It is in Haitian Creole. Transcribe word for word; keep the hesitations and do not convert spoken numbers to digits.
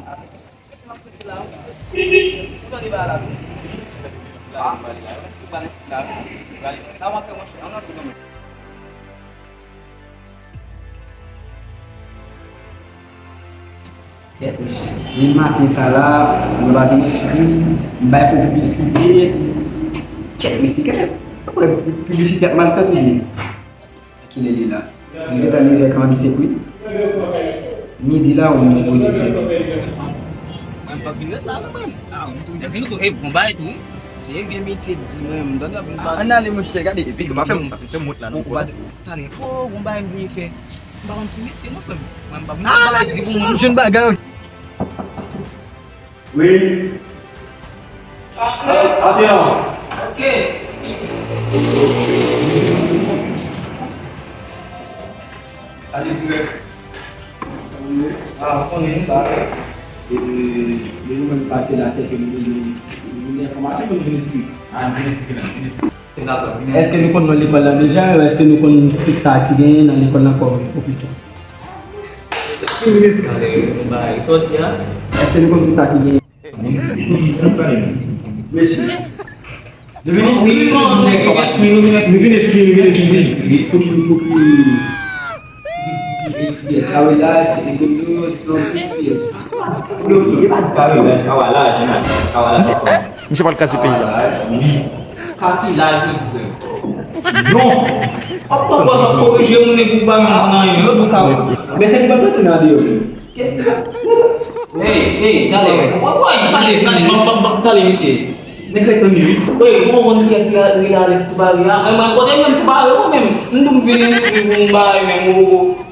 Kèt mesye. Depi maten sa la, mwen pa vin ekspre, m bay fo piblisite. Kèt mesye, kèt. Ou wè piblisite ap mal fèt ou byen? Kilè li la? Li gentan nèv è karannsenk wi. Midi la ou menm sipoze fè. Mwen pa vin ret la non mwen. Ah, mwen tou vin tou. Eh, bon bagay tou wi. Se gen metye di mwen, m tande ap vin pale. Ann ale monchè, gade, epi ou pa fè m, pa fè m wont la non. Ou pa di, tande, oh, bon bagay m vin fè. M pa konn ki metye non frè m. Mwen m pa vin pale di pou moun. Jwenn bagay. Wi. Atè an. Ok. Ale dirèk. Ah, konnen nou ba. E, e nou menm pase la, se ke nou vin, nou vin enfòmasyon pou nou vin esplike. Ah, nou vin esplike la, vin esplike. Èske nou konn non lekòl la deja? Èske nou konn tout sa ki genyen nan lekòl la ankò, ou pito? Èske nou konn tout sa ki genyen? Mesye. Nou vin esplike, nou vin esplike, nou vin esplike. Pou ki, pou ki, pou ki, P S, kawelaj, ekonomi, P S. Misye pral kraze peyi a. Kaki la li vrèman. Non. Ap pran pòz ap korije moun epi ou pa menm konn anyen. Lòt ou ka. Men se li pa soti nan deyò. Hey, hey, talè. Woy, talè, talè, m ap, m ap, m ap talè, mesye. Nèg la sanble wi. Wi, ou konn kiyès ki rele Alex Toubary a? Mwen, mwen, kote menm Toubary, mwen menm. M tou m vin enskri pou m bay menm, ou, ou, ou.